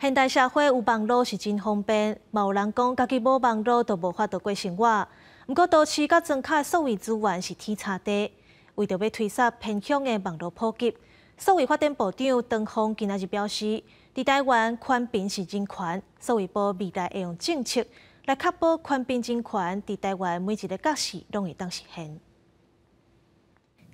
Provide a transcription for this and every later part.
現代社會有網路是真方便，嘛有人講家己無網路就無法度過生活。毋過都市佮莊跤的數位資源是天差地，為著欲推捒偏鄉的網路普及，數位發展部長唐鳳今仔日表示，佇台灣寬頻是人權，數位部未來會用政策來確保寬頻人權佇台灣每一个角勢攏會當實現。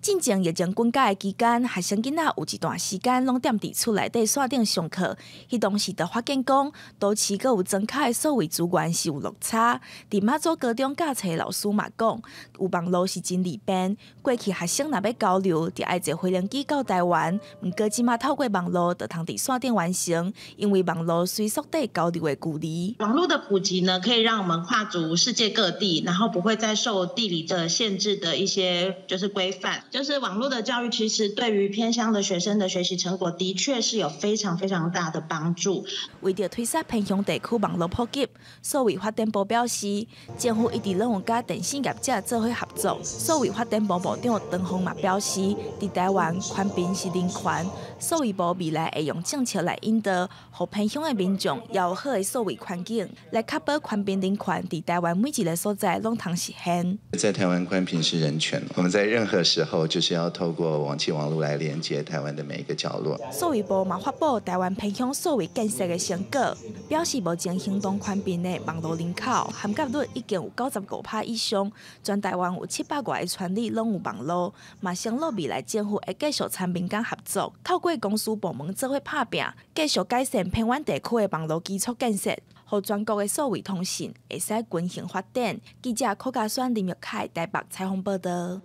進前疫情滾假的期間，學生囡仔有一段時間攏踮佇厝內底線頂上課。彼當時就發現講，都市閣有莊跤的數位資源是有落差。佇馬祖高中教冊老師嘛講，有網路是真利便。過去學生若欲交流，就愛坐飛行機到台灣。毋過這馬透過網路，就通佇線頂完成，因為網路隨縮短交流的距離。網路的普及呢，可以讓我們跨足世界各地，然後不會再受地理的限制的一些就是規範。就是網路的教育，其實對於偏鄉的學生的學習成果，的確是有非常非常大的幫助。為著推捒偏鄉地區網路普及，數位發展部表示，政府一直攏有佮電信業者做伙合作。數位發展部部長唐鳳嘛表示，佇台灣寬頻是人權，數位部未來會用政策來引導，予偏鄉的民眾有好的數位環境，來確保寬頻人權佇台灣每一个所在攏通實現。在台灣寬頻是人權，我們在任何時候就是要透過網際網路來連接台灣的每一個角落。數位部嘛發布台灣偏鄉數位建設的成果，表示目前行動寬頻的網路人口涵蓋率已經有95%以上，全台灣有700外个村里攏有網路，嘛承諾未來政府會繼續參民間合作，透過公私部門做伙拍拚，繼續改善偏遠地區的網路基礎建設，予全國的數位通訊會使均衡發展。記者柯家宣、林玉凱台北採訪報導。